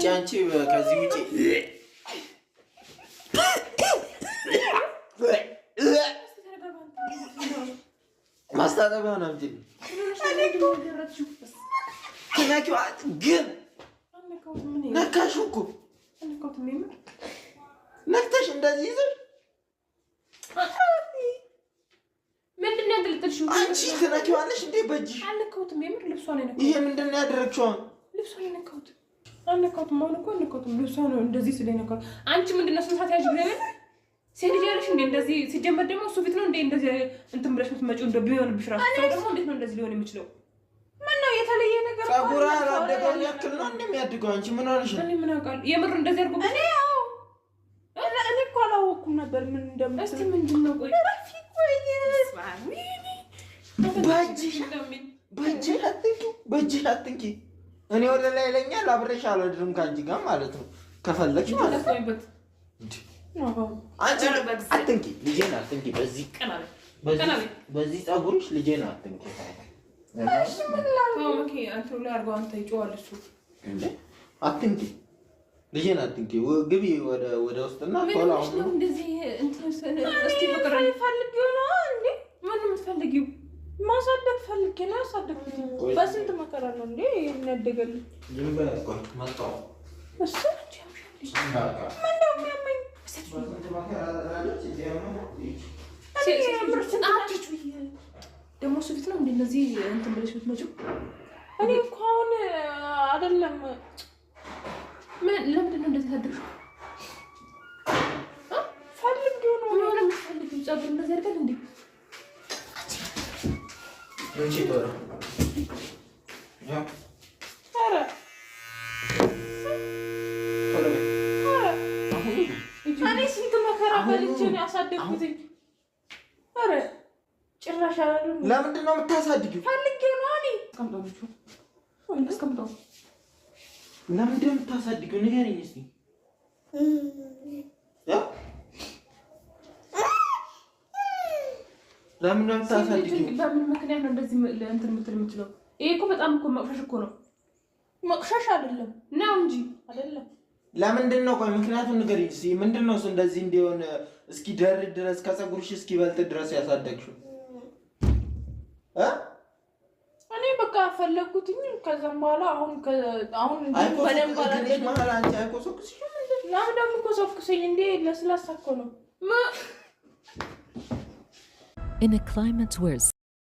አንቺ ከዚህ ውጪ። ማስታጠቢያ ነው እንጂ ግን ነካሽው እኮ፣ ነክተሽ እንደዚህ ይዘሽ ምንድን ነው ያንጠለጠልሽው? አንቺ ትነኪዋለሽ እንዴ በእጅሽ? አልነካሁትም። የምር ልብሷን የነካሁት። ይሄ ምንድን ነው ያደረግሽው? አሁን ልብሷን የነካሁት አልነካሁትም። አሁን እኮ አልነካሁትም። ልብሷ ነው እንደዚህ ስለነካሁት። አንቺ ምንድን ነው ስነ ስርዓት ያዥ። እግዚአብሔር ሴት ልጅ ያለሽ እንዴ እንደዚህ ሲጀመር ደግሞ እሱ ፊት ነው እንዴ እንደዚህ እንትን ብለሽ የምትመጪው? እንደ ቢሆንብሽ ራሱ ሰው ደግሞ እንዴት ነው እንደዚህ ሊሆን የሚችለው? ምን ነው የተለየ ነገር? ፀጉር ያላደገውን ያክል ነው እንደሚያድገው። አንቺ ምን ሆነሽ ነው? እኔ ምን አውቃለሁ? የምር እንደዚህ አድርጎ እኔ ያው እኔ እኮ አላወኩም ነበር ምን እንደምትል። እስቲ ምንድን ነው ቆይ በእጅሽ በእጅሽ አትንኪ፣ በእጅሽ አትንኪ። እኔ ወደ ላይ ይለኛል፣ አብሬሽ አላድርም ከአንቺ ጋር ማለት ነው። ከፈለግሽ ማለት ነው። አንቺ አትንኪ፣ ልጄን አትንኪ። በዚህ ፀጉርሽ ልጄን አትንኪ። አትንኪ፣ ልጄን አትንኪ። ግቢ ወደ ውስጥና ቶሎ አሁን ፈልጌው ነው እንዴ? ምን የምትፈልጊው? ማሳደግ ፈልጌ ነው ያሳደግኩት። በስንት መከራ ነው እንዴ የሚያደገልኝ? እሱ ምነው የሚያመኝ? ደግሞ እሱ ፊት ነው እንደ እንደዚህ እንትን ብለሽ የምትመጪው? እኔ እኮ አሁን አይደለም። ምን ለምንድን ነው እንደዚህ ታደርሽው? ፈልጌው ነው። ምን ሆነ የምትፈልጊው? ፀጉር እንደዚህ ያድርጋል እንዴ? ኧረ እኔ ስንት መከራ በልቼ ነው ያሳደግኩት። ኧረ ጭራሽ አላለም። ለምንድን ነው የምታሳድጊው? ፈልጌው ነው እኔ። አስቀምጠው። ለምንድን ነው የምታሳድጊው? ንገሪኝ እስኪ። ለምን ነው የምታሳድጊው? በምን ምክንያት ነው እንደዚህ እንትን የምትል የምትለው? ይሄ እኮ በጣም እኮ መቅሸሽ እኮ ነው። መቅሸሽ አይደለም ነው እንጂ አይደለም። ለምንድን ነው? ቆይ ምክንያቱን ንገሪኝ እስኪ። ምንድን ነው እሱ እንደዚህ እንዲሆን እስኪደርድ ድረስ ከፀጉርሽ እስኪበልጥ ድረስ ያሳደግሽው? እኔ በቃ ፈለግኩትኝ። ከዛም በኋላ አሁን አሁን በደንብ እግርሽ መሀል አንቺ አይኮሰኩስሽም? ለምን ደግሞ ኮሰኩሰኝ እንዴ? ለስላሳ እኮ ነው። In a climate where